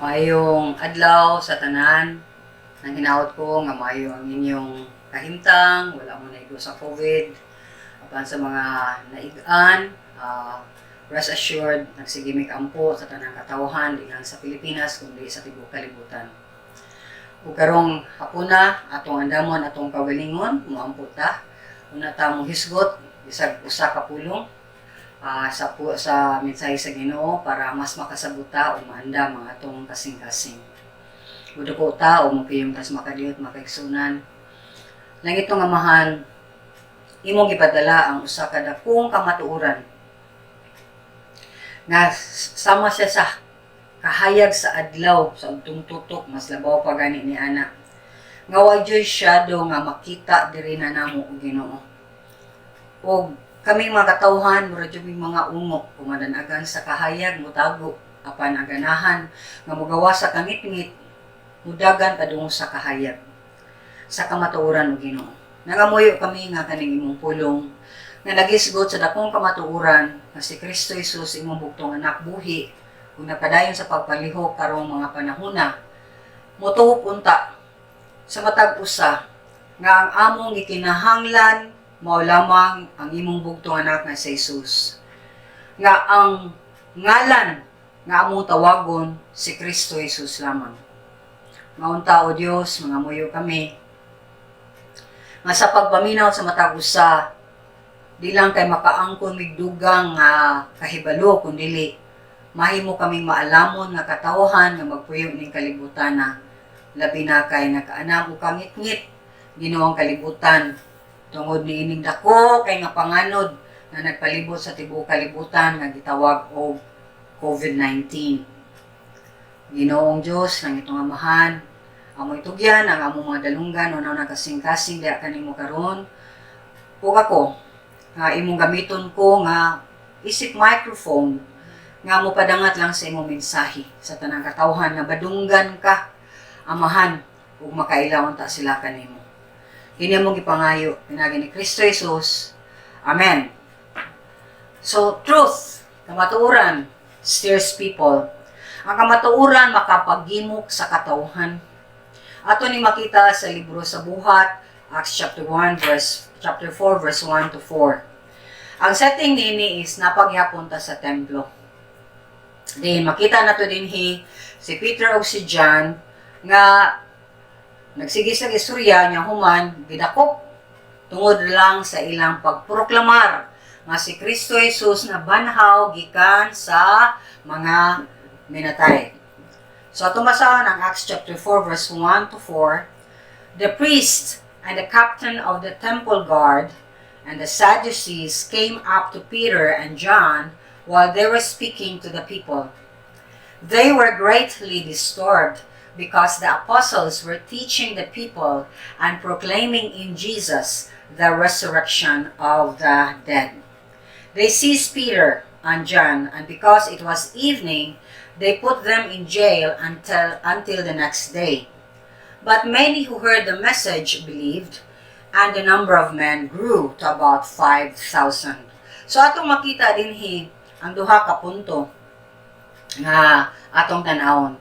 Maayong adlaw sa tanan. Nang hinaot ko nga maayo ang inyong kahimtang, wala mo naigo sa COVID. Apan sa mga naigaan, rest assured, nagsige mig ampo sa tanang katawhan, di lang sa Pilipinas, kundi sa tibuok kalibutan. Ug karong hapuna, atong andamon atong kaugalingon, moampo ta. Una ta mo hisgot, bisag usa ka pulong, sa mensahe sa Ginoo para mas makasabot ta o maandam ang atong kasing-kasing. Muduko ta o mupiyong tas makadiyot makaigsunan. Langitnong Amahan, imong gipadala ang usa ka dakong kamatuoran nga sama siya sa kahayag sa adlaw sa ugtong tutok, mas labaw pa gani ni ana, nga wa juy shadow nga makita diri na namo, o Ginoo. Og kami mga katawhan, mura jud ming mga ungok, kung madanagan sa kahayag, mutago, apan ang ganahan nga mogawas sa kangitngit, mudagan padung sa kahayag sa kamatuoran. O Ginoo, nangamuyo kami nga kaning imong pulong nga nagisgot sa dakong kamatuoran nga si Kristo Jesus, imong bugtong anak, buhi ug napadayon sa pagpalihok karong mga panahona, motuhop unta sa matag usa nga ang among gikinahanglan mao lamang ang imong bugtong anak nga si Jesus, nga ang ngalan nga among tawagon si Kristo Jesus lamang. Maunta, O Dios, mangamuyo kami nga sa pagpaminaw sa matag usa, di lang kay makaangkon mig dugang nga kahibalo, kundili mahimo kaming maalamon nga katawhan nga magpuyo ning kalibutan na, labi na kay nakaanam og kangitngit, Ginoo, ang kalibutan tungod ni ining dako kay nga panganod nga nagpalibot sa tibuok kalibutan nga gitawag og COVID-19. Ginoong Dios, langitnong Amahan, amo itugyan ang among mga dalunggan o kasing-kasing diha kanimo karon. Ug ako, nga imong gamiton ko nga isip microphone nga mo padangat lang sa imong mensahe sa tanang katawhan nga badunggan ka, Amahan, ug makaila unta sila kanimo. Kini among gipangayo pinaagi ni Kristo Jesus. Amen. So, truth, kamatuoran, steers people. Ang kamatuoran makapaghimok sa katawhan. Ato ni makita sa libro sa Buhat, Acts chapter 1 verse chapter 4 verse 1 to 4. Ang setting nini is naa pa gihapon ta sa templo. Din makita nato dinhi si Peter ug si John nga nagsige sa istorya niya, human gidakop tungod lang sa ilang pagproklamar nga si Kristo Jesus na banhaw gikan sa mga minatay. So atong basahon ang Acts chapter 4 verse 1 to 4. The priest and the captain of the temple guard and the Sadducees came up to Peter and John while they were speaking to the people. They were greatly disturbed because the apostles were teaching the people and proclaiming in Jesus the resurrection of the dead. They seized Peter and John, and because it was evening, they put them in jail until the next day. But many who heard the message believed, and the number of men grew to about 5,000. So atong makita dinhi ang duha ka punto nga atong tan-awon.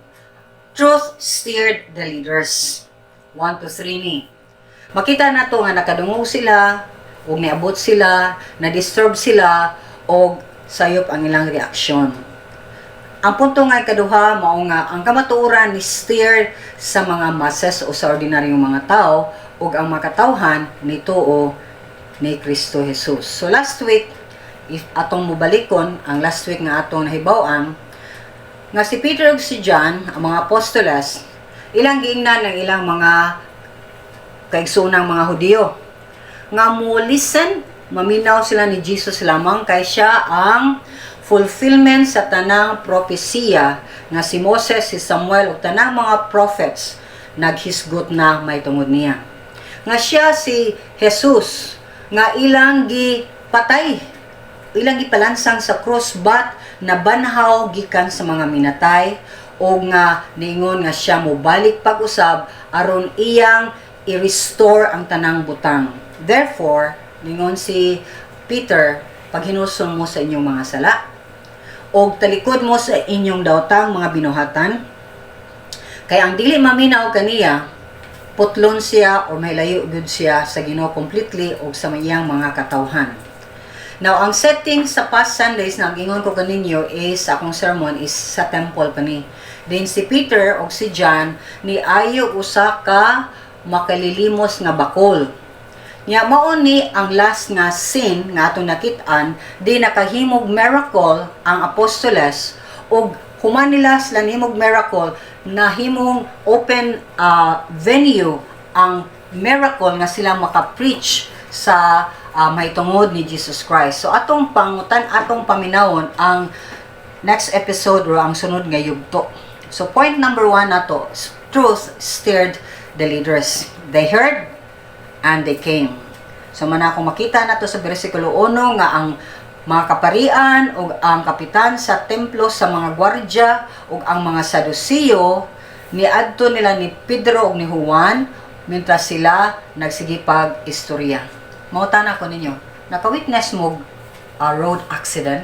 Truth steered the leaders. 1 to 3 ni. Makita nato nga nakadungog sila, ug niabot sila, na-disturb sila, og sayop ang ilang reaksyon. Ang punto nga ikaduha mao nga ang kamatuoran ni steer sa mga masses o sa ordinaryong mga tao, ug ang mga katawhan nituo ni Kristo Jesus. So last week, if atong mubalikon ang last week nga atong nahibaw-an nga si Peter ug si John, ang mga apostoles, ilang giingnan ng ilang mga kaigsoonang mga Hudiyo nga mo listen, maminaw sila ni Jesus lamang kay siya ang fulfillment sa tanang propesiya nga si Moses, si Samuel ug tanang mga prophets naghisgot na may tungod niya. Nga siya si Jesus nga ilang gipatay, ilang gipalansang sa cross, but nabanhaw gikan sa mga minatay, o nga niingon nga siya mobalik pag-usab aron iyang i-restore ang tanang butang. Therefore, ningon si Peter, "Paghinulsol mo sa inyong mga sala, og talikod mo sa inyong daotang mga binuhatan." Kay ang dili maminaw kaniya, putlon siya o mahilayo gyud siya sa Ginoo completely o sa iyang mga katawhan. Now, ang setting sa past Sundays na ang ingon ko kaninyo is sa akong sermon is sa temple pa ni. Then si Peter o si John ni ayo usa ka makalilimos nga bakol. Nya mao ni ang last nga scene nga atong nakit-an di nakahimog miracle ang apostoles, ug human nila sila nihimog miracle, nahimong open venue ang miracle nga sila maka-preach sa mahitungod ni Jesus Christ. So atong pangutan, atong paminawon ang next episode or ang sunod nga yugto. So point number 1 nato, truth stirred the leaders. They heard and they came. So man ako makita nato sa bersikulo 1 nga ang mga kaparian ug ang kapitan sa templo sa mga gwardya ug ang mga Saduceo niadto nila ni Pedro ug ni Juan mientras sila nagsigipag istorya. Mangutana ko ninyo, naka-witness mo a road accident?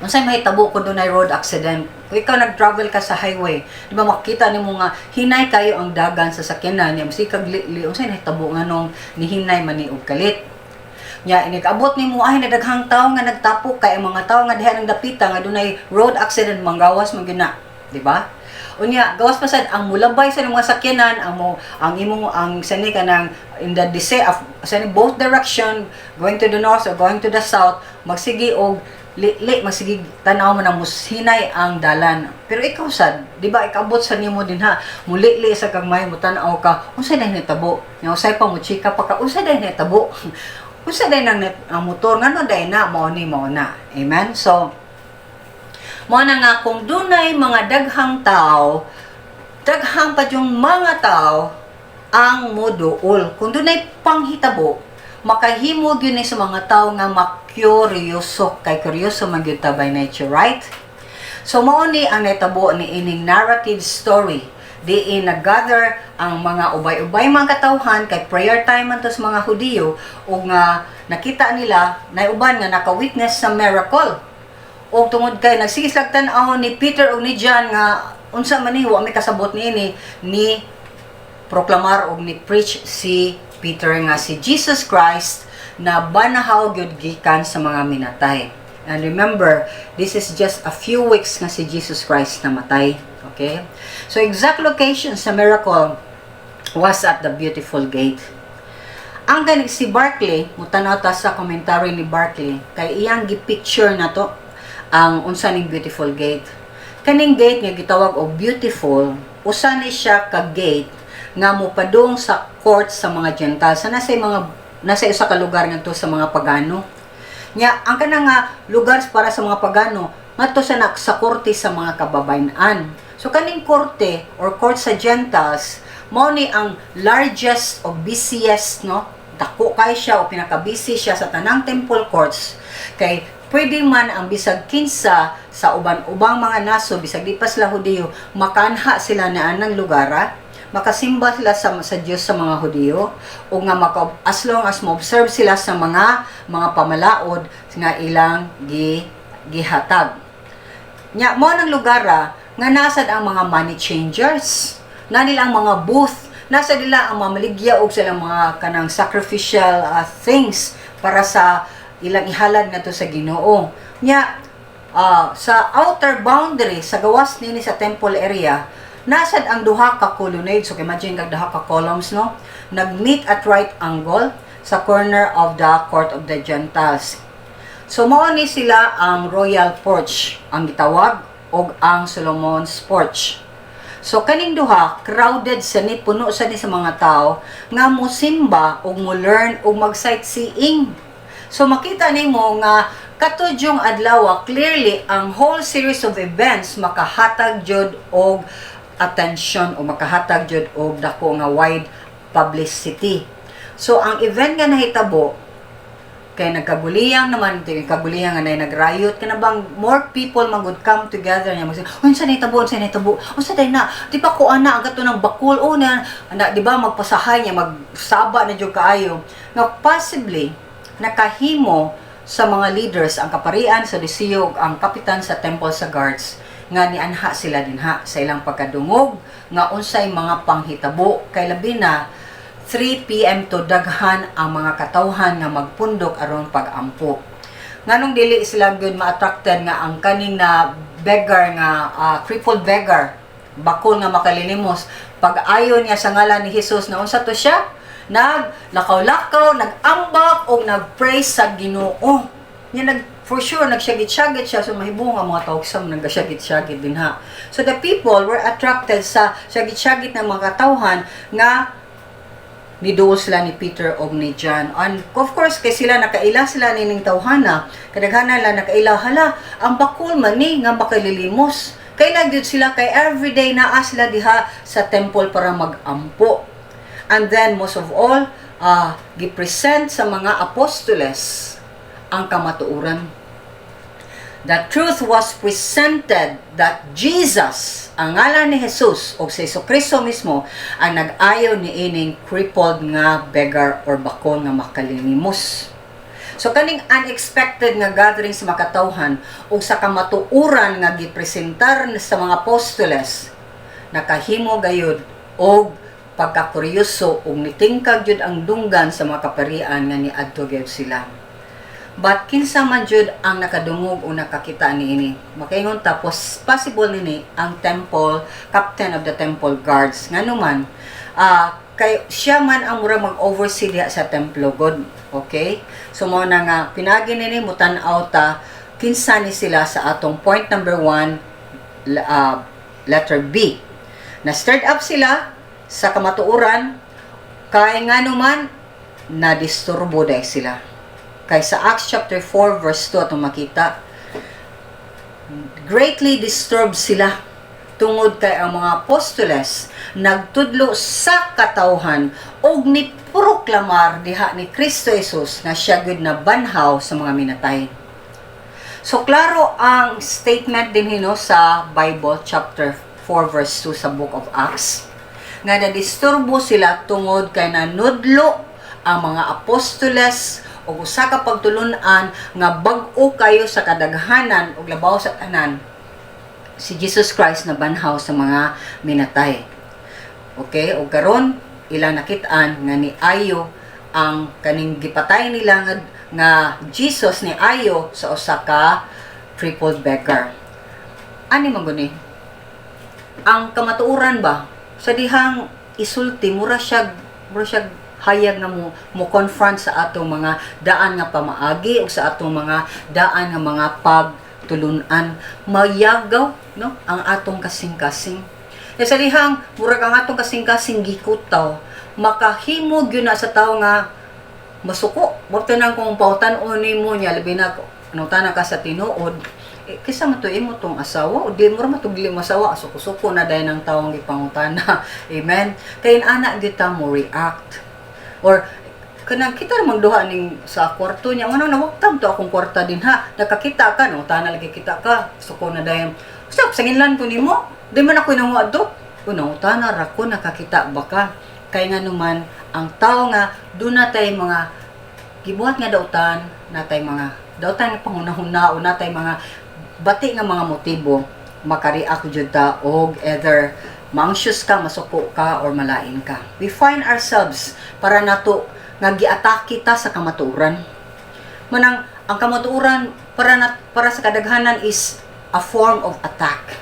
Unsay mahitabo kung dunay road accident? Kung ikaw nag-travel ka sa highway, di ba makita nimo nga hinay kayo ang dagan sa sakyanan niya, masikag li, unsay nahitabo, nganong nihinay man ni og kalit? Nya inig-abot nimo, ay, nadaghang tawo nga nagtapok kay ang mga tawo nga diha nang dapita nga dunay road accident, manggawas man gyud na, di ba? Unya gawas pa sad ang mulabay sa mga sakyanan, ang mo ang imong ang sani kanang in the dise of sani both direction, going to the north or going to the south, magsige og li, magsige tan-aw mo na mushinay ang dalan. Pero ikaw sad, di ba, ikabot sa nimo din ha, mulili sa kagmay mo, tan-aw ka, unsa day nitabo? Nya usay pa mo chika pa ka, unsa day nitabo? Unsa day nang ang motor, ngano day na mao ni mao na? Amen. So mao na nga kung dunay mga daghang tao, daghang pa yung mga tao ang moduol. Kung dunay panghitabo, makahimo gyud ni sa mga tao nga makuryoso, kay kuryoso man gyud ta by nature, right? So mao ni ang nahitabo ni ining narrative story diin nag-gather ang mga ubay-ubay mga katawhan kay prayer time man to sa mga Hudiyo, ug nga nakita nila na uban nga naka-witness sa miracle, ug tungod kay nagsige slag tan-aw ni Peter ug ni John nga unsa man ni, wa may kasabot niini, ni proklamar og ni preach si Peter nga si Jesus Christ na banahaw gyud gikan sa mga minatay. And remember, this is just a few weeks nga si Jesus Christ namatay. Okay? So exact location sa miracle was at the Beautiful Gate. Ang gani si Barclay, mutanaw ta sa commentary ni Barclay, kay iyang gi-picture na to ang unsa ning Beautiful Gate. Kaning gate nga gitawag og Beautiful, usa ni siya ka gate nga mopadung sa court sa mga Gentiles. Sa nasa mga nasa usa ka lugar ngadto sa mga pagano. Nya ang kanang nga lugar para sa mga pagano ngadto sa nak sa korte sa mga kababayen-an. So kaning korte or court sa Gentiles mao ni ang largest o busiest, no? Dako kay siya o pinaka-busy siya sa tanang temple courts kay pwede man ang bisag kinsa sa uban-ubang mga naso, bisag di pa sila Hudiyo, makanha sila na anang lugar, makasimba sila sa Dios sa mga Hudiyo o nga maka, as long as mo-observe sila sa mga pamalaod nga ilang gihatag. Nya mo nang lugar nga nasad ang mga money changers, na nila ang mga booth, nasa nila ang mga maligya og silang mga kanang sacrificial things para sa ilang ihalad ngadto sa Ginoo. Nya sa outer boundary sa gawas nini sa temple area, nasad ang duha ka colonnade. So imagine kag duha ka columns, no, nag-meet at right angle sa corner of the Court of the Gentiles. So mao ni sila ang royal porch ang gitawag og ang Solomon's Porch. So kaning duha crowded sa ni, puno sa ni sa mga tao nga mosimba ug mo learn ug mag sightseeing. So makita nimo nga katudyong adlaw, clearly ang whole series of events makahatag jud og attention o makahatag jud og dako nga wide publicity. So ang event nga nahitabo kay nagkaguliyang naman ito, yung kaguliyang nga na nag-riot kana bang more people man would come together niya mag, "Unsa nahitabo? Unsa nahitabo? Unsa day na? Di ba ko ana ang kato ng bakul o na, na, di ba?" Magpasahay niya, magsaba na jud kaayo nga possibly nakahimo sa mga leaders, ang kaparian sa Saduceo ug ang kapitan sa temple sa guards. nga nianha sila dinha sa ilang pagkadungog nga unsay mga panghitabo, kay labi na 3 p.m. to, daghan ang mga katawhan nga magpundok aron pag-ampo. Nganong dili sila gyud ma-attracted nga ang kaning na beggar nga crippled beggar, bakol nga makalilimos, pag-ayo niya sa ngalan ni Jesus, na unsa to siya, naglakaw-lakaw, nag-ambak o nag-praise sa Ginoo niya? Nag for sure nagsyagit-syagit siya. So mahibong ang mga tao sa nagasyagit-syagit din ha. So the people were attracted sa syagit-syagit ng mga katawhan nga niduol sila ni Peter og ni John. And of course, kay sila nakaila sila nining tawhana, kadaghanan lang nakaila, "Hala, ang bakol man ni nga makalilimos." Kay gyud sila kay everyday naa sila diha sa temple para magampo. And then most of all, gipresent sa mga apostoles ang kamatuoran. The truth was presented that Jesus, ang ngalan ni Jesus o si Kristo mismo ang nag-ayo ni ining crippled nga beggar or bakol nga makalinimos. So kaning unexpected nga gathering sa makatawhan ug sa kamatuoran nga gipresentar sa mga apostoles, nakahimo gayud og pagkakuryoso ug nitingkag jud ang dunggan sa mga kaparian nga niadto gyud sila. But kinsa man jud ang nakadungog o nakakita niini? Makaingon tapos possible nini ang temple captain of the temple guards. Ngano man, kay siya man ang mura mag-oversee diha sa templo god. Okay? So mo na nga pinagi nini, mutan-aw ta kinsa ni sila sa atong point number 1, letter B. Na stirred up sila sa kamatuoran kay ngano man na disturbo dahil sila. Kay sa Acts chapter 4 verse 2 atong makita, greatly disturbed sila tungod kay ang mga apostoles nagtudlo sa katawhan og ni proklamar diha ni Kristo Jesus nga siya gyud na banhaw sa mga minatay. So klaro ang statement din hino sa Bible, chapter 4 verse 2 sa Book of Acts, nga nadisturbo sila tungod kay nanudlo ang mga apostoles og usa ka pagtulun-an nga bag-o kayo sa kadaghanan ug labaw sa tanan, si Jesus Christ na banhaw sa mga minatay. Okay, ug karon ilang nakit-an nga ni-ayo ang kaning gipatay nila nga Jesus, ni ayo sa usa ka crippled beggar. Ani man guni? Ang kamatuoran ba sa dihang isulti, mura siya hayag nga mo confront sa atong mga daan nga pamaagi o sa atong mga daan nga mga pagtulunan, mayagaw, no, ang atong kasing-kasing. Ya, sa dihang murag ang atong kasing-kasing gikutaw, makahimo gyud na sa tawo nga masuko. Mao nang kung pautan-on nimo niya, labi na nangutana ka sa tinuod, eh, kisa man to imo tong asawa o di mo ra matugli mo asawa, suko-suko na dayon ang tawong gipangutana. Amen? Kay ana gyud ta mo react or kanang kita namang duha ning sa kwarto niya, ngano nawagtam to akong kwarta din ha? Nakakita ka no, tana lagi kita ka, suko na dayon. Stop, sanginlan ko nimo, di man ako nanguha do. Kuno tana ra ko, nakakita ba ka? Kay nga naman ang tao nga doon na tay mga gibuhat nga dautan, natay mga dautan nga panghunahuna o natay mga bati nga mga motibo, makareact jud ta og either ma-anxious ka, masuko ka, or malain ka. We find ourselves para nato nga giatake ta sa kamatuoran. Manang ang kamatuoran para sa kadaghanan is a form of attack.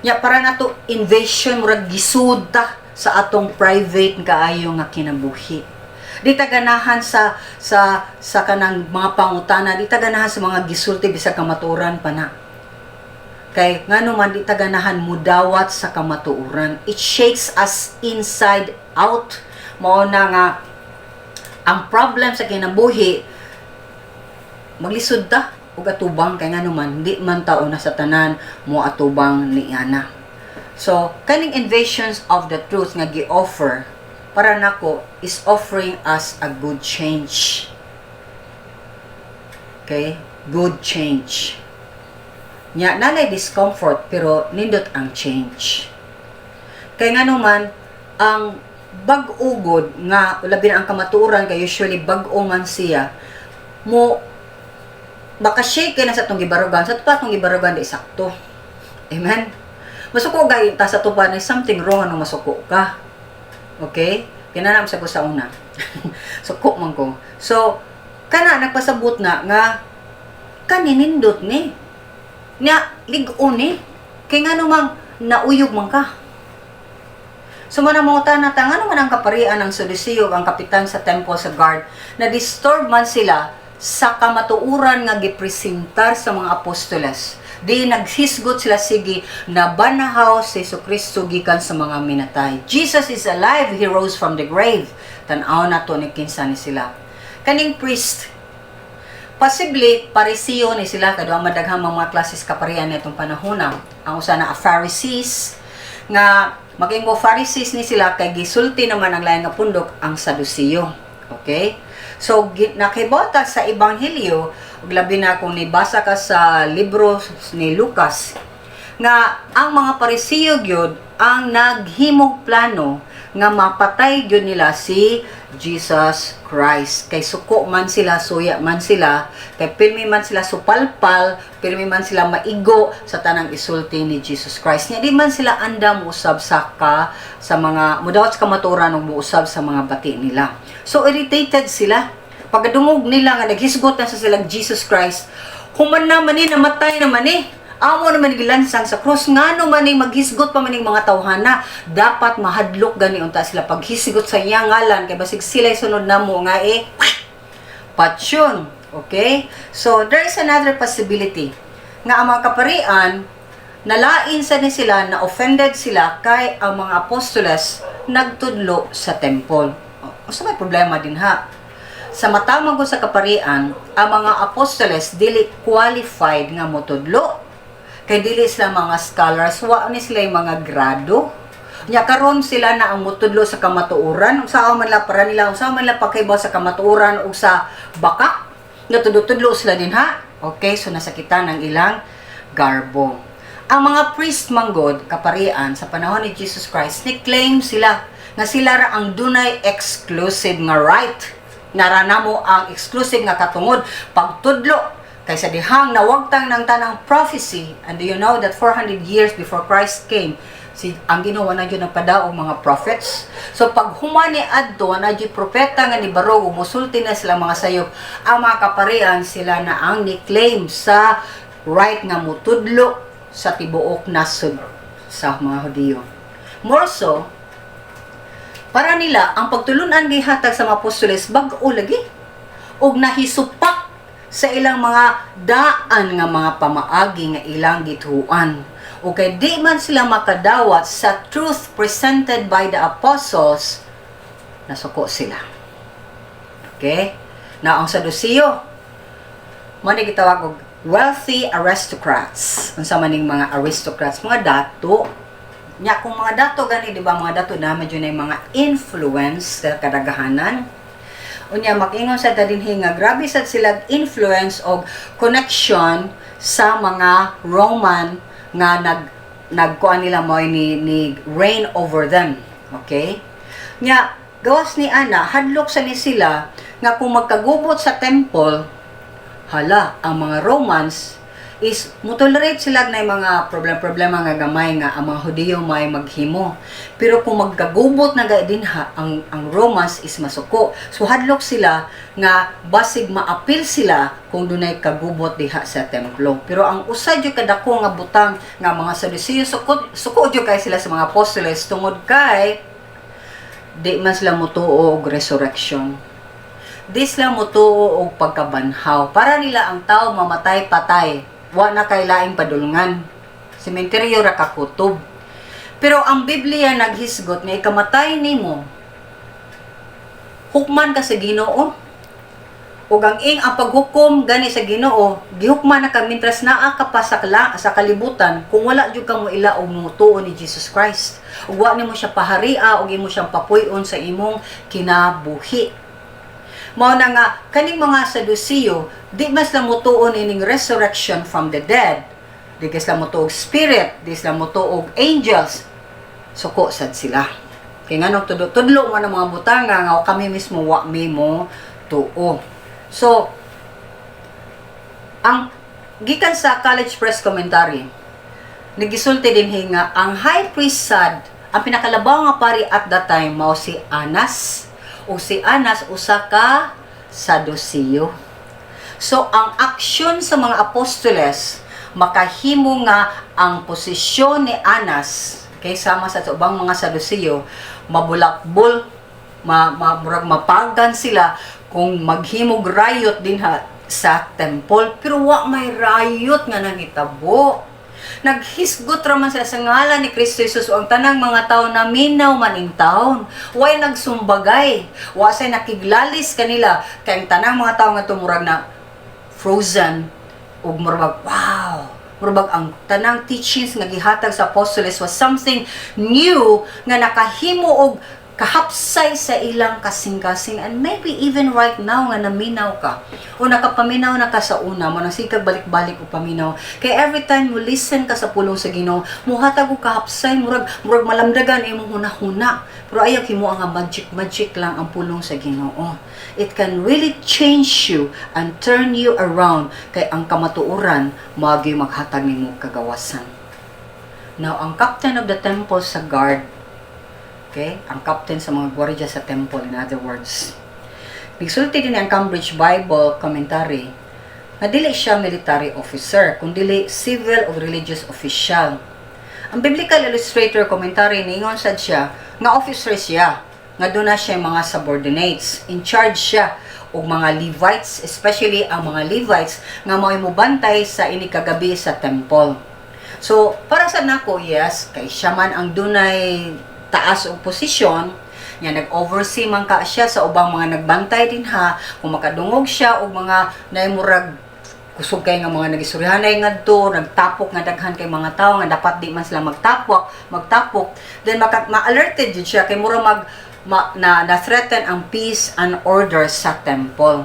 Nya para nato invasion, murag gisud ta sa atong private kaayo nga kinabuhi. Di ta ganahan sa kanang mga pangutana, di ta ganahan sa mga gisulti bisag kamatuoran pa na. Kay ngano man, di ta ganahan mudawat sa kamatuoran. It shakes us inside out. Mao na nga ang problem sa kinabuhi, maglisod ta og atubang kay ngano man di man ta una sa tanan mo atubang ni ana. So kaning invasions of the truth nga gi-offer, para nako is offering us a good change. Okay? Good change. Nya nanay discomfort pero nindot ang change. Kay ngano man ang bag-o gud nga, labi na ang kamatuoran kay usually bag-o man siya, mo makashake kay na sa atong gibarugan, sa atong gibarugan di sakto. Amen? Masuko gay ta sa tuban, is something wrong anong masuko ka. Okay? Kinanam sa ko sa una. Suko man ko. So, kana nagpasabot na nga kaninindot ni. Nya lig-on ni. Kay ngano mang nauyog man ka. So man ang mga ta, ngano man ang kaparian ng Saduceo, ang kapitan sa temple sa guard, na disturb man sila sa kamatuoran nga gipresentar sa mga apostoles. Di naghisgot sila sige na banahaw si Kristo gikan sa mga minatay. Jesus is alive, He rose from the grave. Tan-aw na to ni kinsa ni sila. Kaning priest, possibly Pariseo ni sila kay duha madaghang mga klases kaparian nitong panahona. Ang usa na a Pharisees nga maging mo Pharisees ni sila kay gisulti naman ang lain nga pundok ang Saduceo. Okay? So nakibota sa ebanghelyo ug labi na kung nibasa ka sa libro ni Lucas nga ang mga Pariseo gyud ang naghimog plano nga mapatay gyud nila si Jesus Christ. Kay suko man sila, suya man sila, kay pirmi man sila supalpal, pirmi man sila maigo sa tanang isulti ni Jesus Christ. Nya di man sila andam usab sa ka sa mga mudawat sa kamatuoran ug muusab sa mga bati nila. So irritated sila. Pagkadungog nila nga naghisgot na sa silang Jesus Christ, human na man ni, namatay naman ni. Amo naman gilansang sa cross, ngano man ni maghisgot pa man ning mga tawhana? Dapat mahadlok gani unta sila paghisgot sa iyang ngalan kay basig sila sunod namo nga eh patsyon. Okay? So there is another possibility nga ang mga kaparian nalain sa ni sila, na offended sila kay ang mga apostoles nagtudlo sa temple. O, so may problema din ha. Sa mata man gud sa kaparian, ang mga apostoles dili qualified nga motudlo. Kay dili sila mga scholars, wa ni sila yung mga grado. Nya karon sila na ang motudlo sa kamatuoran, unsa man la para nila, unsa man la pakaibaw sa kamatuoran ug sa bakak? Natudlo-tudlo sila din ha. Okay, so nasakitan ang ilang garbo. Ang mga priest manggod, kaparian, sa panahon ni Jesus Christ, ni claim sila nga sila ra ang dunay exclusive nga right. Naranamo ang exclusive nga katungod pagtudlo kaysa dihang nawagtang ng tanang prophecy. And do you know that 400 years before Christ came, si ang Ginoo na jud nagpadaog mga prophets? So pag human ni adto na jud propeta nga ni barog ug mosulti na sila mga sayop, ang mga kaparian sila na ang ni-claim sa right nga mutudlo sa tibuok nasod sa mga Hudiyo. More so, para nila ang pagtulunan gihatag sa mga apostoles bag-o lagi ug nahisupak sa ilang mga daan nga mga pamaagi nga ilang gituan. O kay di man sila makadawat sa truth presented by the apostles, nasuko sila. Okay? Na ang Saduceo, mo ni gitawag og wealthy aristocrats. Unsa man ning mga aristocrats? Mga dato. Nya kung mga dato gani, di ba, mga dato na medyo na yung mga influence sa kadaghanan. Unya makingon sa dinhi nga grabe sad sila influence og connection sa mga Roman nga nagkuan nila mo ni reign over them. Okay? Nya gawas ni ana, hadlok sa ni sila nga kung magkagubot sa temple, hala, ang mga Romans is mutolerate sila na yung mga problema-problema nga gamay nga ang mga Hudiyo may maghimo. Pero kung magkagubot na gay dinha, ang Romans is masuko. So hadlok sila nga basig maapil sila kung dunay kagubot diha sa templo. Pero ang usa jud kadako nga butang nga mga Saduceo suko, suko jud kay sila sa mga apostoles tungod kay di man sila motuo og resurrection. Di sila motuo og pagkabanhaw. Para nila ang tao mamatay, patay. Wa na kay laing padulngan. Sementeryo ra kakutob. Pero ang Biblia naghisgot nga ikamatay nimo, hukman ka sa Ginoo. Ug ang paghukom gani sa Ginoo, gihukman na ka mintras naa ka pa sa kalibutan kung wala jud ka mo ila og motuo ni Jesus Christ. Ug wa nimo siya paharia ug imo siyang papuy-on sa imong kinabuhi. Mao na nga kaning mga Saduceo, di mas sila motuon ining resurrection from the dead. Di kay sila motuo og spirit, di sila motuo og angels. Suko sad sila. Kay nganong tudlo man ang mga butanga nga kami mismo wa mi mo tuo. So, ang gikan sa College Press Commentary, Nagisulti din nga ang high priest sad, ang pinakalabaw nga pari at that time mao si Anas. O si Anas usa ka Saduceo. So ang aksyon sa mga apostoles makahimo nga ang posisyon ni Anas kay sama sa ubang mga Saduceo mabulakbol, ma murag mapagan sila kung maghimog riot dinha sa temple, pero wa may riot nga nangitabo. Naghisgot raman sila sa ngalan ni Kristo Jesus o ang tanang mga tao na minaw man in town. Way nagsumbagay. Wa say nakiglalis kanila kay ang tanang mga tao nga tumurag na frozen ug murag wow. Murag ang tanang teachings nga gihatag sa apostoles was something new nga nakahimo og kahapsay sa ilang kasing-kasing. And maybe even right now nga naminaw ka o nakapaminaw na ka sa una mo, nasikag balik-balik o paminaw kay every time mo listen ka sa pulong sa Ginoo, muhatag og kahapsay, murag malamdagan imong hunahuna. Pero ayaw himo nga magic magic lang ang pulong sa Ginoo. It can really change you and turn you around kay ang kamatuoran mao maghatag nimo kagawasan. Now, ang captain of the temple sa guard. Okay? Ang captain sa mga gwardiya sa temple, in other words. Nagsulti din ang Cambridge Bible Commentary nga dili siya military officer, kundi civil o religious official. Ang Biblical Illustrator Commentary, niingon sad siya nga officer siya, nga duna siya mga subordinates. In charge siya og mga Levites, especially ang mga Levites nga mao'y mobantay sa inig kagabi sa temple. So, para sa nako, yes, kay siya man ang dunay taas og posisyon, nya nag-oversee man ka siya sa ubang mga nagbantay din ha, kung makadungog siya og mga naimurag kusog kay nga mga nagistoryahanay ngadto, nagtapok nga daghan kay mga tawo nga dapat di man sila magtapok, then ma-alerted jud siya kay mura mag ma, na, na threaten ang peace and order sa temple.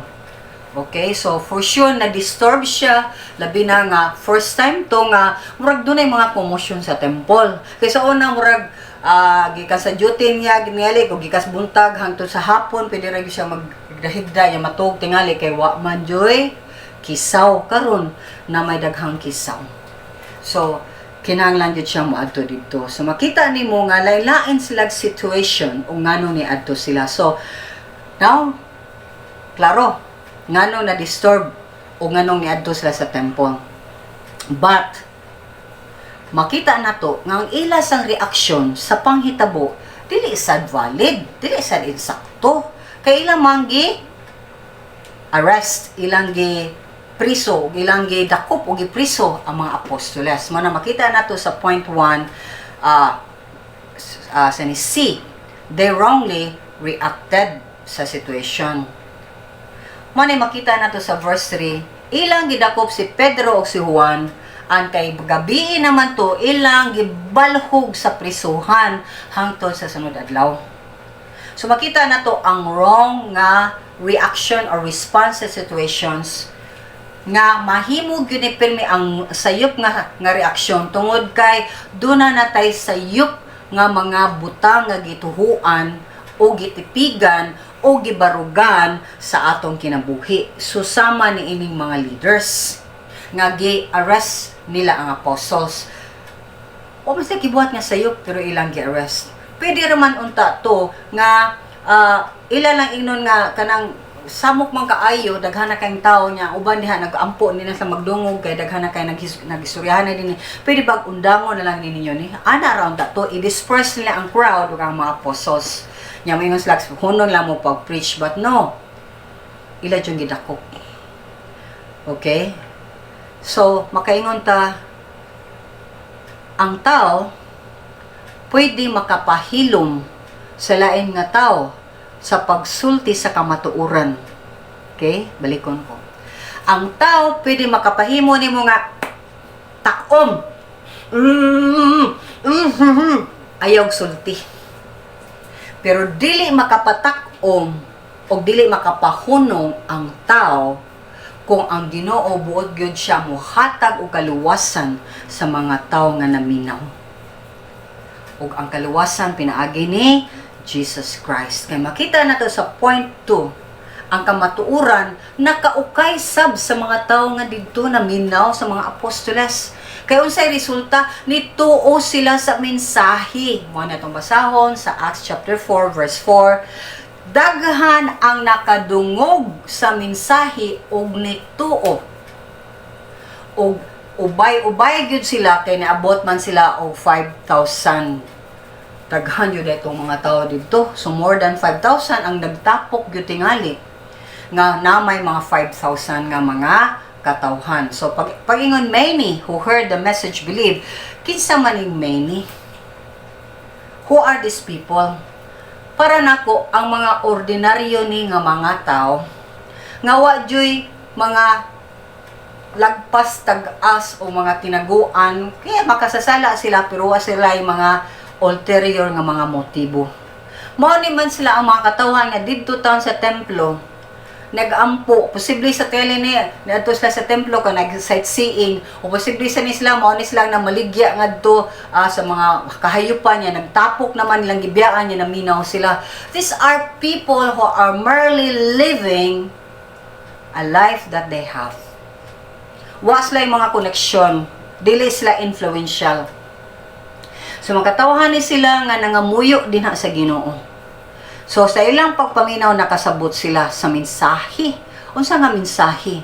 Okay, so for sure na-disturb siya, labi na nga first time to nga murag dunay mga commotion sa temple. Kay sa una murag gikan sa duty niya gingali kung gikas buntag hangtod sa hapon, pwede ra gyud siya maghigda ya matug tingali kay wa man joy kisaw. Karon na may daghang kisaw. So kinahanglan gyud siya moadto didto. So makita nimo nga lain-lain sila situation ug ngano ni adto sila. So now klaro ngano na disturb o nganong niadto sila sa temple. But makita nato nga ang ila sang reaksyon sa panghitabo dili sad valid, dili sad insakto. Kay ilang man gi arrest, ilang gi priso, ug ilang gi dakop o gipriso ang mga apostoles. Mao na makita nato sa point 1, sa ni C, they wrongly reacted sa situation. Mao na makita nato sa verse 3, ilang gidakop si Pedro ug si Juan, ang kay gabii naman to, ilang gibalhog sa prisuhan hangtod sa sunod adlaw. So makita nato ang wrong nga reaction or response sa situations nga mahimo gyud ni pirmi ang sayop nga reaksyon tungod kay duna na tay sayop nga mga butang nga gituhuan o gitipigan o gibarugan sa atong kinabuhi. Susama ni ining mga leaders nga gi-arrest nila ang apostles. O mas gibuhat nga sayop pero ilang gi-arrest. Pwede raman unta to nga ila lang ingnon nga kanang samok man kaayo, daghan na kayong tao niya, uban diha nag-ampo ni na sa magdungog kay daghan na kay nagistoryahan na din. Pwede bag undangon na lang ninyo ni ana ra unta to, i-disperse nila ang crowd ug ang mga apostles nya, moingon sila hunong lang mo pag-preach. But no, ila jud gidakop. Okay, so makaingon ta ang tao pwede makapahilom sa lain nga tao sa pagsulti sa kamatuoran. Okay? Balikon ko. Ang tao pwede makapahimo nimo nga takom. Ayaw sulti. Pero dili makapatak-om o dili makapahunong ang tao kung ang Ginoo buot gyud siya mohatag og kaluwasan sa mga tao nga naminaw. Ug ang kaluwasan pinaagi ni Jesus Christ. Kay makita nato sa point 2, ang kamatuoran nakaukay sab sa mga tao nga didto naminaw sa mga apostoles. Kay unsay resulta? Nituo sila sa mensahe. Mao na itong basahon sa Acts chapter 4 verse 4. Daghan ang nakadungog sa mensahe ug nituo. Ug ubay-ubay gyud sila kay niabot man sila og 5,000. Daghan gyud itong mga tao didto. So more than 5,000 ang nagtapok gyud tingali nga na may mga 5,000 nga mga katawhan. So pag pagingon "many who heard the message believe," kinsa man ning many? Who are these people? Para nako, ang mga ordinaryo ni nga mga tao nga wa juy mga lagpas tag-as o mga tinaguan, kaya makasasala sila pero wa sila yung mga ulterior nga mga motibo. Mao ni man sila ang mga katawhan nga didto taon sa templo nagampo. Posible sa tele ni niadto sila sa templo ka nag sightseeing o posible sa ni sila mao ni sila na maligya ngadto sa mga kahayupan niya, nagtapok naman nilang gibiyaan niya, naminaw sila. These are people who are merely living a life that they have. Wa sila yung mga koneksyon, dili sila influential. So makatawahan ni sila nga nangamuyo dinha sa Ginoo. So sa ilang pagpaminaw, nakasabot sila sa mensahe. Unsa nga mensahe?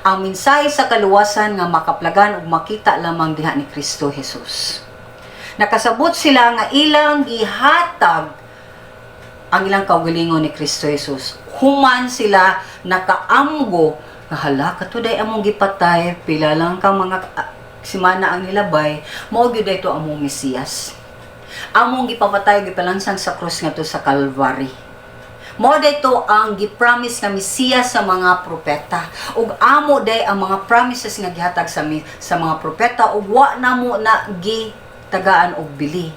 Ang mensahe sa kaluwasan nga makaplagan ug makita lamang diha ni Kristo Jesus. Nakasabot sila nga ilang gihatag ang ilang kaugalingon ni Kristo Jesus. Human sila nakaamgo nga, "Hala, kato day among gipatay, pila lang ka mga simana ang nilabay, mao gyud ito among Mesiyas. Among gipapatay, gipalansang sa krus ngadto sa Calvary. Mao dito ang gi-promise nga Mesiyas sa mga propeta. Ug amo day ang mga promises nga gihatag sa mga propeta ug wa namo na gitagaan og bili.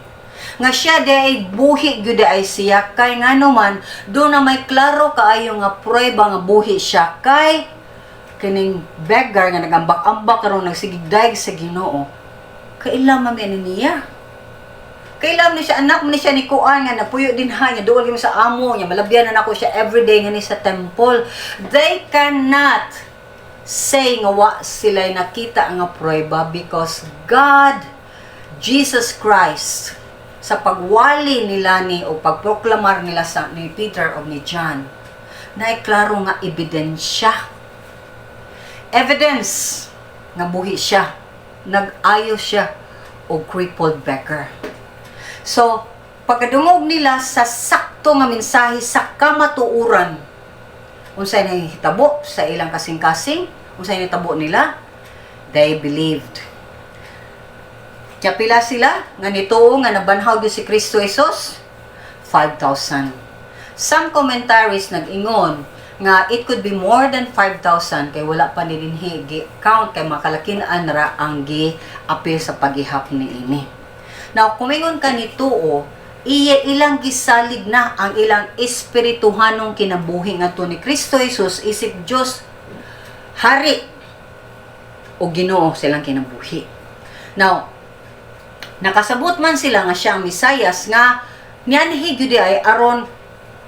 Nga siya day ay buhi gyud ay siya, kay ngano man do na may klaro kaayo nga prueba nga buhi siya, kay kining beggar nga nagambak-ambak karon, nagsigig dayeg sa Ginoo, kaila man ni niya. Kailan ni siya, anak man ni siya ni Kuan nga napuyo din ha, nga duol gyud sa amo, nga malabyan na nako siya everyday nga ni sa temple." They cannot say nga wa sila nakita nga prueba because God, Jesus Christ, sa pagwali nila ni o pagproklamar nila sa ni Peter o ni John, na klaro nga ebidensya. Evidence nga buhi siya, nag-ayo siya og crippled beggar. So, pagkadungog nila sa sakto nga mensahe sa kamatuoran, unsay nahitabo sa ilang kasing-kasing, unsay nahitabo nila, they believed. Kaya pila sila nga nituo nga nabanhaw gyud si Kristo Jesus? 5,000. Some commentaries nag-ingon nga it could be more than 5,000 kay wala pa ni dinhi gi-count kay makalakin-an ra ang gi-apil sa paghihap niini. Now, kumingon ka nituo, iya ilang gisalig na ang ilang espirituhanong kinabuhi ngadto ni Kristo Jesus isip Dios, Hari o Ginoo sa ilang kinabuhi. Now, nakasabot man sila nga siya ang Mesayas nga nianhi gyud ay aron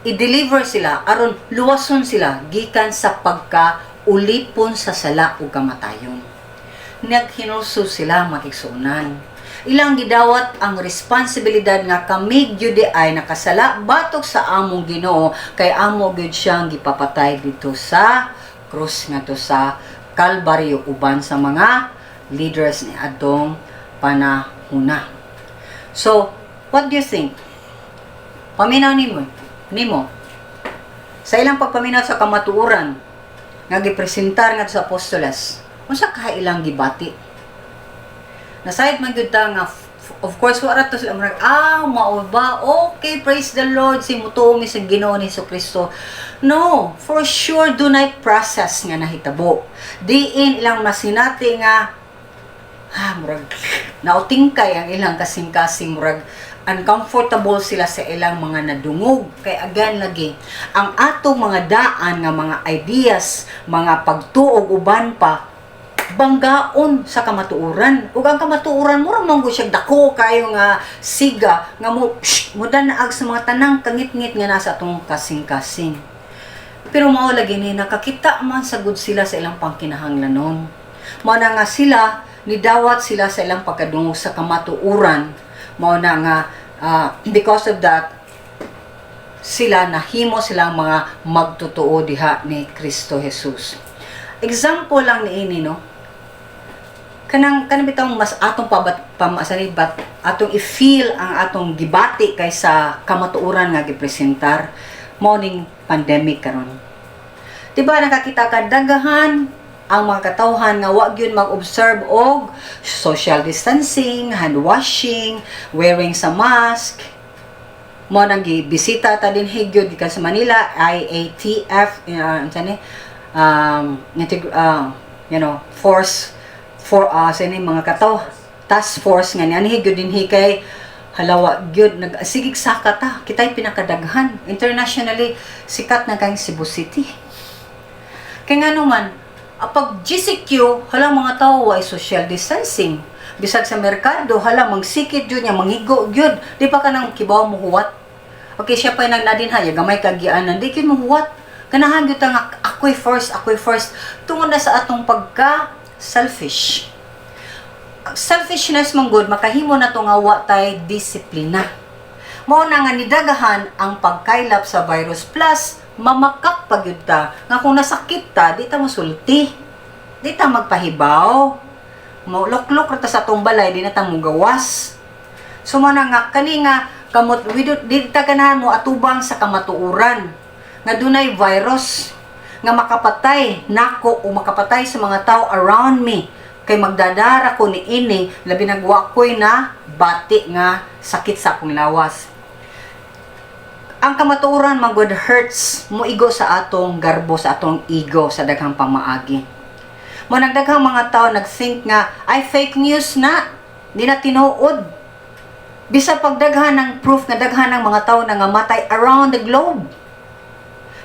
i-deliver sila, aron luwason sila gikan sa pagka ulipon sa sala ug kamatayon. Naghinulsol sila, mga kaigsuonan. Ilang gidawat ang responsibilidad nga kami gyud ay nakasala batok sa among Ginoo kay amo gyud siyang gipapatay dito sa krus ngadto sa Kalbaryo uban sa mga leaders ni adtong panahuna. So, what do you think? Paminaw nimo, nimo. Sa ilang pagpaminaw sa kamatuoran nga gipresentar ngadto sa apostoles, unsa ka ilang gibati? Nasayod man gyud ta nga of course wala to sila murag, "Ah, mao ba? Okay, praise the Lord, si mutuo mi sa Ginoo ni Kristo." No, for sure dunay process nga nahitabo. Diin ilang masinati nga murag nautingkay ang ilang kasing-kasing, murag uncomfortable sila sa ilang mga nadungog, kay again lagi ang atong mga daan nga mga ideas, mga pagtuo, uban pa, banggaon sa kamatuoran. Ug ang kamatuoran mura man gud siya dako kayo nga siga nga mo shh, mo danaag sa mga tanang kangitngit nga nasa atong kasing-kasing. Pero mao lagi ni nakakita man sa gud sila sa ilang pangkinahanglanon. Mao na nga sila Nidawat sila sa ilang pagkadungog sa kamatuoran. Mao na nga because of that, sila nahimo silang mga magtotoo diha ni Kristo Jesus. Example lang niini, no? Kanang bitawng mas atong pabat pamasani bat atong i-feel ang atong gibati kaysa kamatuoran nga gipresentar mao ning pandemic karon. Di ba nakakita ka, daghan ang mga katawhan nga wa gyud mag-observe og social distancing, hand washing, wearing sa mask? Mo nang gibisita ta dinhi gyud gikan sa Manila, IATF, unsa ni force for sa ni mga kataw task force nga nianhi gyud dinhi kay halawa gyud nagsigig saka ta. Kitay pinakadaghan internationally, sikat na kay Cebu City. Kay ngano man pag GCQ, hala, mga tao way social distancing. Bisag sa merkado, hala, mangsikit gyud niya, mangigo gyud. Di pa ka nang kibaw mo huwat. Okay, siya pa nang nadin ha, gamay kagianan, di gyud mo huwat. Ganahan gyud ta nga ako'y first, ako'y first. Tungod na sa atong pagka selfish. Selfishness man gud makahimo na to nga wa tay disiplina. Mao na nga nidagahan ang pagkaylap sa virus, plus mamakak pa gyud ta nga kung nasakit ta, di ta mosulti. Di ta magpahibaw. Mo luklok ra ta sa atong balay, di na ta mogawas. So mo na nga kani nga kamot we do, di ta ganahan mo atubang sa kamatuoran nga dunay virus nga makapatay nako o makapatay sa mga tao around me, kay magdadara ko ni ini labi nagwa ko'y na bati nga sakit sa akong lawas. Ang kamatuoran man gud hurts, moigo sa atong garbo, sa atong ego sa daghang pamaagi. Mo nagdaghang mga tao nag-think nga ay fake news na, di na tinuod. Bisa pagdaghan ng proof nga daghan ng mga tao na nga matay around the globe.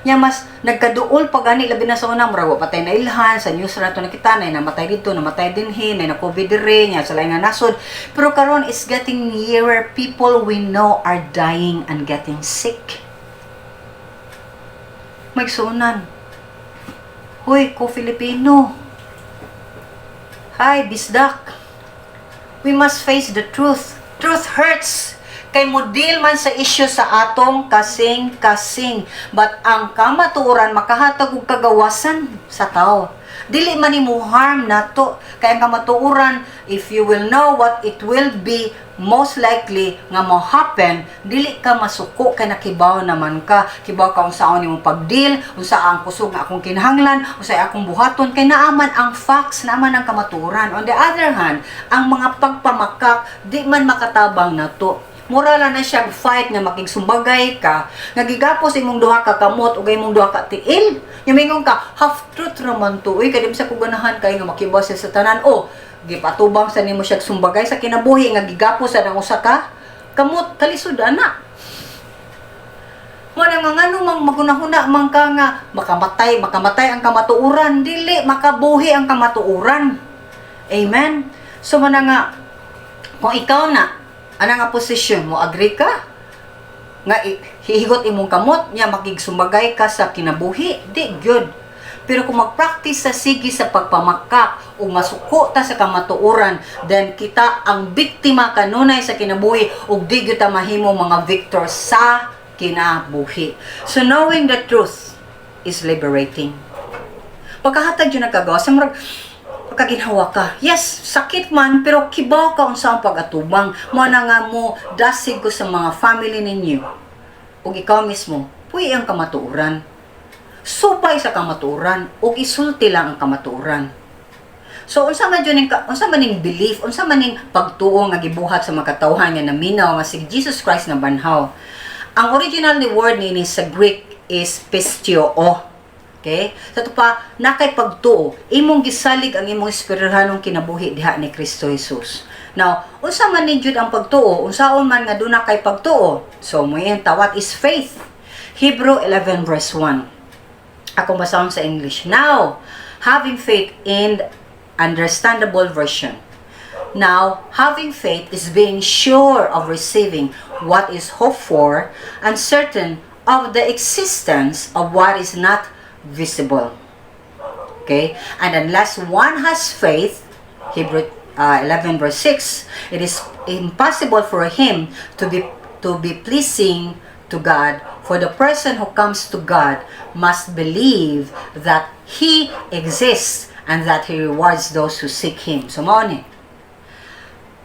Nya mas nagkaduol pa gani labi na sa una, murag wa patay na ilhan sa news ra to nakita na namatay dito, namatay dinhi, na COVID diri nya sa lain nga nasod. Pero karon is getting nearer. People we know are dying and getting sick. Magsuunan. Huy, ko Filipino. Hi, bisdak. We must face the truth. Truth hurts. Kay mo deal man sa issue sa atong kasing-kasing. But ang kamatuoran makahatag og kagawasan sa tao. Dili man nimo harm nato. Kay ang kamatuoran, if you will know what it will be, most likely nga mo happen, dili ka masuko kay nakibaw naman ka. Kibaw ka unsaon nimo pag-deal, unsa ang kusog nga akong kinahanglan, unsa akong buhaton, kay naaman ang facts, naaman ang kamatuoran. On the other hand, ang mga pagpamakak di man makatabang nato. Mura lang na siya fight nga makigsumbagay ka, nga gigapos imong duha ka kamot ug imong duha ka tiil. Nya mingon ka, "Half truth raman to. Uy, kay di sa ko ganahan kay nga makibaw siya sa tanan." O, gipatubang sa nimo siya sumbagay sa kinabuhi nga gigapos sa nang usa ka kamot, kalisod ana. Mo na nga ngano mang magunahuna man ka nga makamatay, makamatay ang kamatuoran, dili makabuhi ang kamatuoran. Amen. So mo na nga kung ikaw na ana nga posisyon mo, agree ka nga hihigot imong kamot nya makigsumbagay ka sa kinabuhi? Di gyud. Pero kung mag-practice sa sige sa pagpamakak o masuko ta sa kamatuoran, then kita ang biktima kanunay sa kinabuhi ug di gyud ta mahimo mga victor sa kinabuhi. So knowing the truth is liberating. Pagkahatag yun nagkagawa sa murag pagkaginhawa ka. Yes, sakit man, pero kibaw ka unsa ang pag-atubang. Mo na nga mo dasig ko sa mga family ninyo. Ug ikaw mismo, puy ang kamatuoran. Supay sa kamatuoran ug isulti lang ang kamatuoran. So unsa man jud ning unsa man ning belief, unsa man ning pagtuo nga gibuhat sa mga katawhan nga naminaw nga si Jesus Christ na banhaw? Ang original ni word niini sa Greek is pisteuo. Okay? Sa ato pa, nakay pagtuo, imong gisalig ang imong espirituhanong kinabuhi diha ni Kristo Jesus. Now, unsa man ni jud ang pagtuo? Unsaon man nga duna kay pagtuo? So, moingon, what is faith? Hebrew 11 verse 1. Akong basahon sa English. Now, having faith in understandable version. Now, having faith is being sure of receiving what is hoped for and certain of the existence of what is not visible. Okay? And unless one has faith, Hebrew 11 verse 6, it is impossible for him to be pleasing to God, for the person who comes to God must believe that He exists and that He rewards those who seek Him. So mao ni.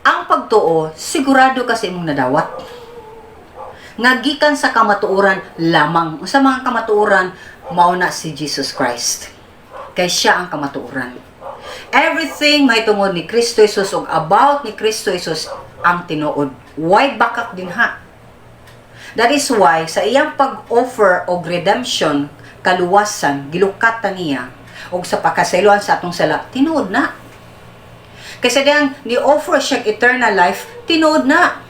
Ang pagtuo, sigurado ka sa imong nadawat. Nga gikan sa kamatuoran lamang. Sa mga kamatuoran, mao na si Jesus Christ. Kay siya ang kamatuoran. Everything may tungod ni Kristo Jesus ug about ni Kristo Jesus ang tinuod. Way bakak dinha? That is why sa iyang pag-offer og redemption, kaluwasan, gilukatan niya og sa pakasayloan sa atong sala, tinuod na. Kaysa diyang ni-offer siya eternal life, tinuod na.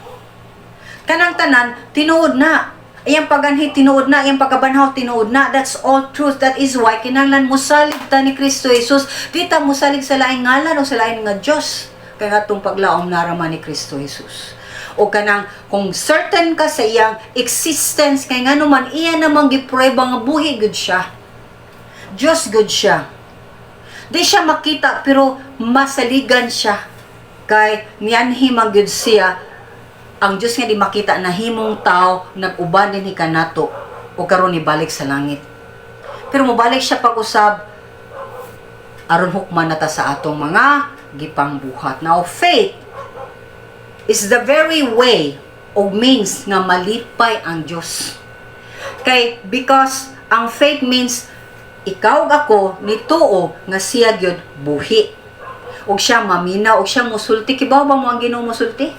Kanang tanan, tinuod na. Iyang paganhi, tinuod na. Iyang pagkabanhaw, tinuod na. That's all truth. That is why kinahanglan musalig ta ni Kristo Jesus. Di ta musalig sa laing ngalan o sa laing nga Diyos. Kaya nga itong paglaom naraman ni Kristo Jesus. O kanang kung certain ka sa iyang existence, kay nga naman iya namang giprueba nga buhi gud siya. Diyos gud siya. Di siya makita pero masaligan siya. Kay nianhi man gyud siya, ang Diyos nga di makita na himong tao, nag-uban dinhi kanato o karon nibalik sa langit. Pero mobalik siya pag-usab aron hukman na ta sa atong mga gipangbuhat. Now, faith is the very way o means nga malipay ang Diyos. Kay because ang faith means ikaw ug ako nituo nga siya gyud buhi. Ug siya maminaw, ug siya musulti. Kibaw ba mo ang Ginoo musulti?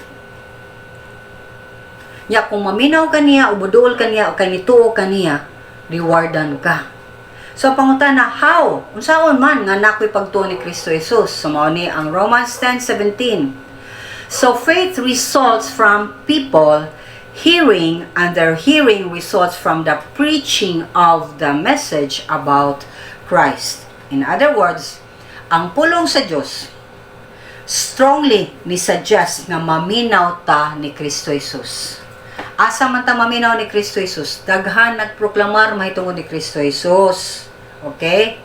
Nya kung maminaw ka niya, o muduol ka niya, o kay nituo ka niya, rewardan ka. So pangutana, how? Unsaon man nga nakoy pagtuo ni Kristo Jesus? So mao ni ang Romans 10:17. So faith results from people hearing, and their hearing results from the preaching of the message about Christ. In other words, ang pulong sa Dios strongly ni suggest nga maminaw ta ni Kristo Jesus. Asa man ta maminaw ni Kristo Jesus? Daghan nagproklamar mahitungod ni Kristo Jesus. Okay?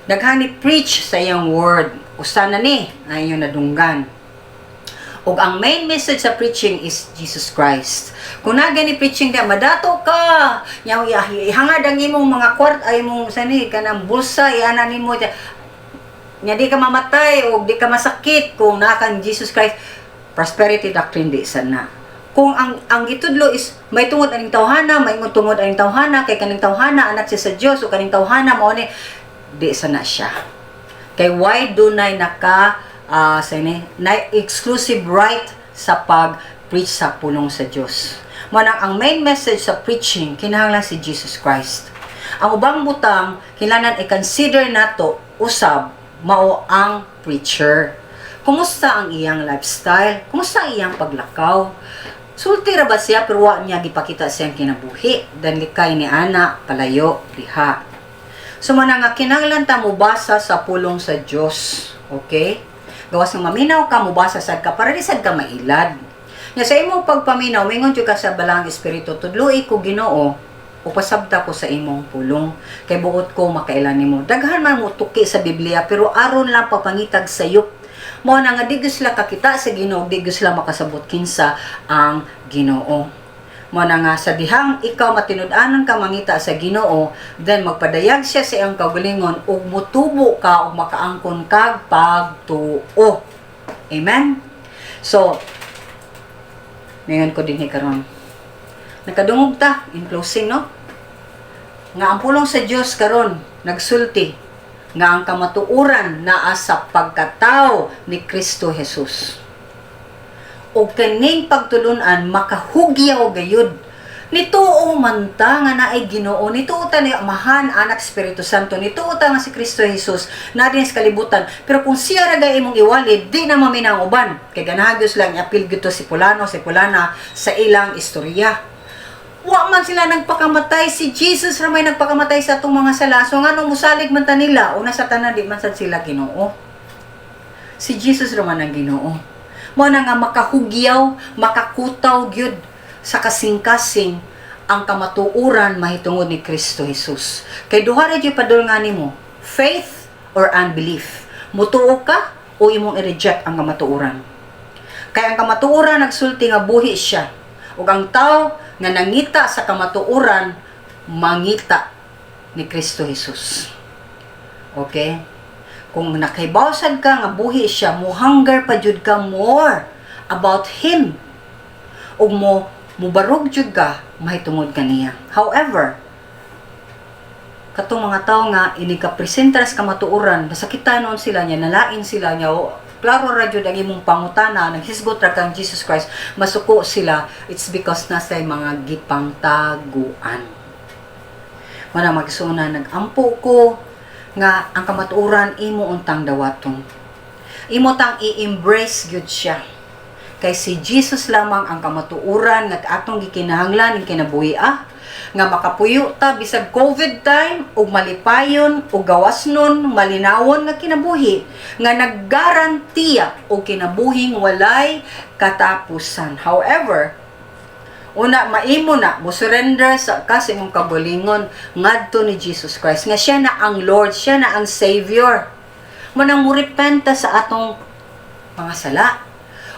Daghan ni preach sa iyang word. Usa na ni ang inyong nadunggan. Ug ang main message sa preaching is Jesus Christ. Kung naa ni preaching da madato ka, nya ihangad ang imong mga kwart ay imong sani kanang bulsa iana nimo nya di ka mamatay o di ka masakit kung naa kang Jesus Christ, prosperity doctrine, di sana. Kung ang gitudlo is may tungod aning tawhana, may tungod aning tawhana kay kaning tawhana anak siya sa Dios o kaning tawhana mao ni, di sana siya. Kay why dunay naka sa ni na exclusive right sa pag-preach sa pulong sa Dios? Mao nang ang main message sa preaching kinahanglan si Jesus Christ. Ang ubang butang kinahanglan i-consider nato usab mao ang preacher. Kumusta ang iyang lifestyle? Kumusta ang iyang paglakaw? Sulti ra ba siya pero wa niya gipakita siyang kinabuhi? Dan likay ni ana, palayo diha. So mao na nga kinahanglan ta mobasa sa pulong sa Dios. Okay? Gawas nga maminaw ka, mobasa sad ka para di sad ka mailad. Nya sa imong pagpaminaw, mingon jud ka sa Balaang Espiritu, "Tudloi ko, Ginoo, o pasabta ko sa imong pulong kay buot ko makaila nimo." Daghan man mo tuki sa Biblia pero aron lang papangitag sayop. Mao na nga di gyud sila kakita sa Ginoo, di gyud sila makasabot kinsa ang Ginoo. Mao na nga sa dihang ikaw matinud-anon ka mangita sa Ginoo, then magpadayag siya sa iyang kaugalingon ug mutubo ka ug makaangkon kag pagtuo. Amen. So, ningon ko dinhi karon. Nakadungog ta in closing, no? Nga ang pulong sa Dios karon nagsulti nga ang kamatuoran naa sa pagkatao ni Kristo Jesus. O kaning pagtulunan makahugyaw gayud. Nituo man ta nga naay Ginoo, nituo ta ni Amahan, Anak, Espiritu Santo, nituo ta nga si Kristo Jesus naa din sa kalibutan. Pero kung siya ra gay imong iwali, di na maminaw ang uban. Kay ganahan gyud sila i-appeal gyud to si pulano, si pulana sa ilang istorya. Wa man sila nagpakamatay, si Jesus ra may nagpakamatay sa atong mga sala. So ngano musalig man ta nila? Una sa tanan, di man sad sila Ginoo. Si Jesus ra man ang Ginoo. Mao na nga makahugyaw, makakutaw gyud sa kasing-kasing ang kamatuoran mahitungod ni Kristo Jesus. Kay duha ra gyud padulngan nimo, faith or unbelief. Mutuo ka o imong i-reject ang kamatuoran. Kay ang kamatuoran nagsulti nga buhi siya. Ug ang tao nga nangita sa kamatuoran, mangita ni Kristo Jesus. Okay? Kung nakahibaw sad ka nga buhi siya, mo hunger pa jud ka more about Him. Ug mo mubarog jud ka mahitungod kaniya. However, katong mga tao nga ini ka presentar sa kamatuoran, nasakitan noon sila niya, nalain sila niya, o, klaro ra jud ang imong pangutana, naghisgot ra kang Jesus Christ, masuko sila, it's because nasa mga gipangtaguan. Mana, mga igsuonan, nagampo ko nga ang kamatuoran imo untang dawaton. Imo tang i-embrace gyud siya. Kay si Jesus lamang ang kamatuoran nga atong gikinahanglan ning kinabuhi ah nga makapuyo ta bisag COVID time ug malipayon ug gawasnon, malinawon nga kinabuhi nga naggarantiya og kinabuhing walay katapusan. However, una maimo na mo surrender sa ka sa imong kaugalingon ngadto ni Jesus Christ nga siya na ang Lord, siya na ang Savior. Mo nang mo repenta sa atong mga sala.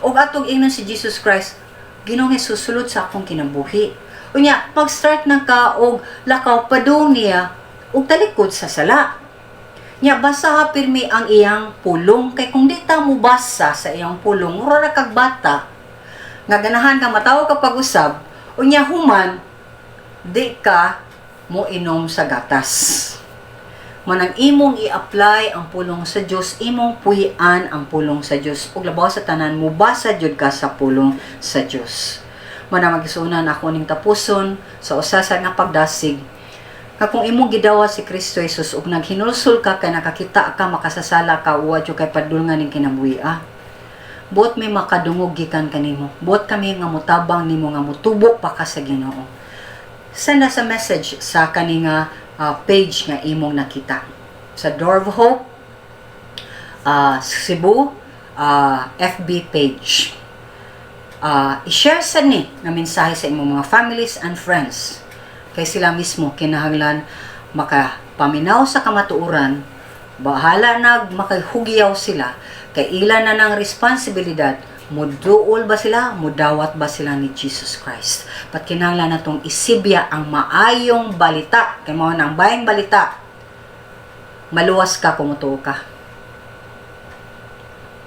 Ug atong ingnon si Jesus Christ, "Ginoong Jesus, sulod sa akong kinabuhi." Unya, pag-start na ka og lakaw padung niya ug talikod sa sala. Nya basa pirmi ang iyang pulong, kay kung di ta mo basa sa iyang pulong, mura ra kag bata nga ganahan ka matawo ka pag-usab, unya human di ka mo inom sa gatas. Manang imong i-apply ang pulong sa Dios, imong puy-an ang pulong sa Dios, ug labaw sa tanan, mubasa jud ka sa pulong sa Dios. Manang, mga igsuonan, ako ning tapuson sa usa sa nga pagdasig nga kung imong gidawat si Kristo Jesus ug naghinulsol ka kay nakakita ka makasasala ka, wa jud kay padulngan ning kinabuhi ah. Buot may makadungog gikan kanimo. Buot kami nga mutabang nimo nga mutubo pa ka sa Ginoo. Send us a message sa kani nga page nga imong nakita. Sa Door of Hope Cebu FB page. I-share sa ni nga mensahe sa imong mga families and friends. Kay sila mismo kinahanglan makapaminaw sa kamatuoran, bahala nag makahugyaw sila, kay ila na ng responsibilidad, muduol ba sila, mudawat ba sila ni Jesus Christ. But kinahanglan natong isibya ang maayong balita, kay mao nang bayang balita, maluwas ka kung mutuo ka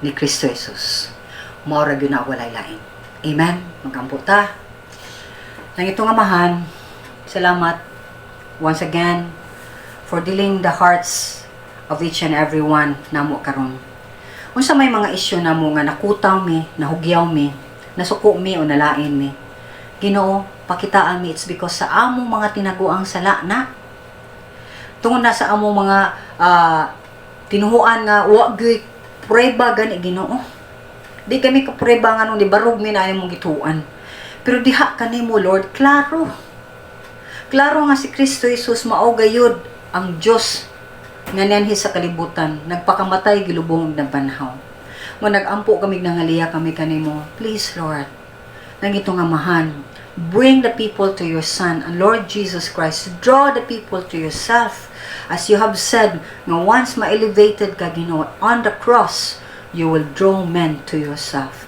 ni Kristo Jesus. Mao ra gyud na, walay lain. Amen. Magampo ta. Langitnong Amahan, salamat once again for dealing the hearts of each and every one namo karon. Unsa may mga isyu namo nga nakutaw mi, nahugyaw mi, nasuko mi o nalain mi. Ginoo, pakitaan mi it's because sa among mga tinaguang sala na. Tungod na sa among mga tinuhuan nga wa gyud prueba gani, Ginoo. Di kami kaprueba nga nung nibarog mi na imong gituan. Pero diha kanimo, Lord, klaro. Klaro nga si Kristo Jesus mao gayud ang Dios nga nianhi sa kalibutan, nagpakamatay, gilubong ug nabanhaw. Mo nagampo kami, nangaliya kami kanimo. Please, Lord, langitnong Amahan, bring the people to your Son, and Lord Jesus Christ, draw the people to yourself. As you have said, nga once ma-elevated ka, Ginoo, on the cross, you will draw men to yourself.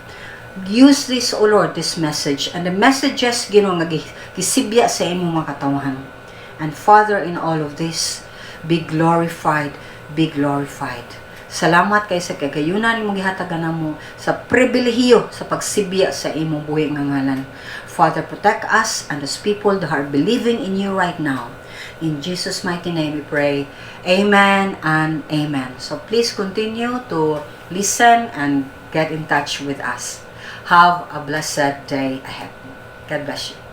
Use this, O Lord, this message, and the messages, Ginoo, nga gisibya sa imong mga katawhan. And Father, in all of this, be glorified, be glorified. Salamat kay sa kagayunan imong gihatagan namo sa pribilehiyo sa pagsibya sa imong buhi nga ngalan. Father, protect us and those people that are believing in you right now. In Jesus' mighty name we pray. Amen and amen. So please continue to listen and get in touch with us. Have a blessed day ahead. God bless you.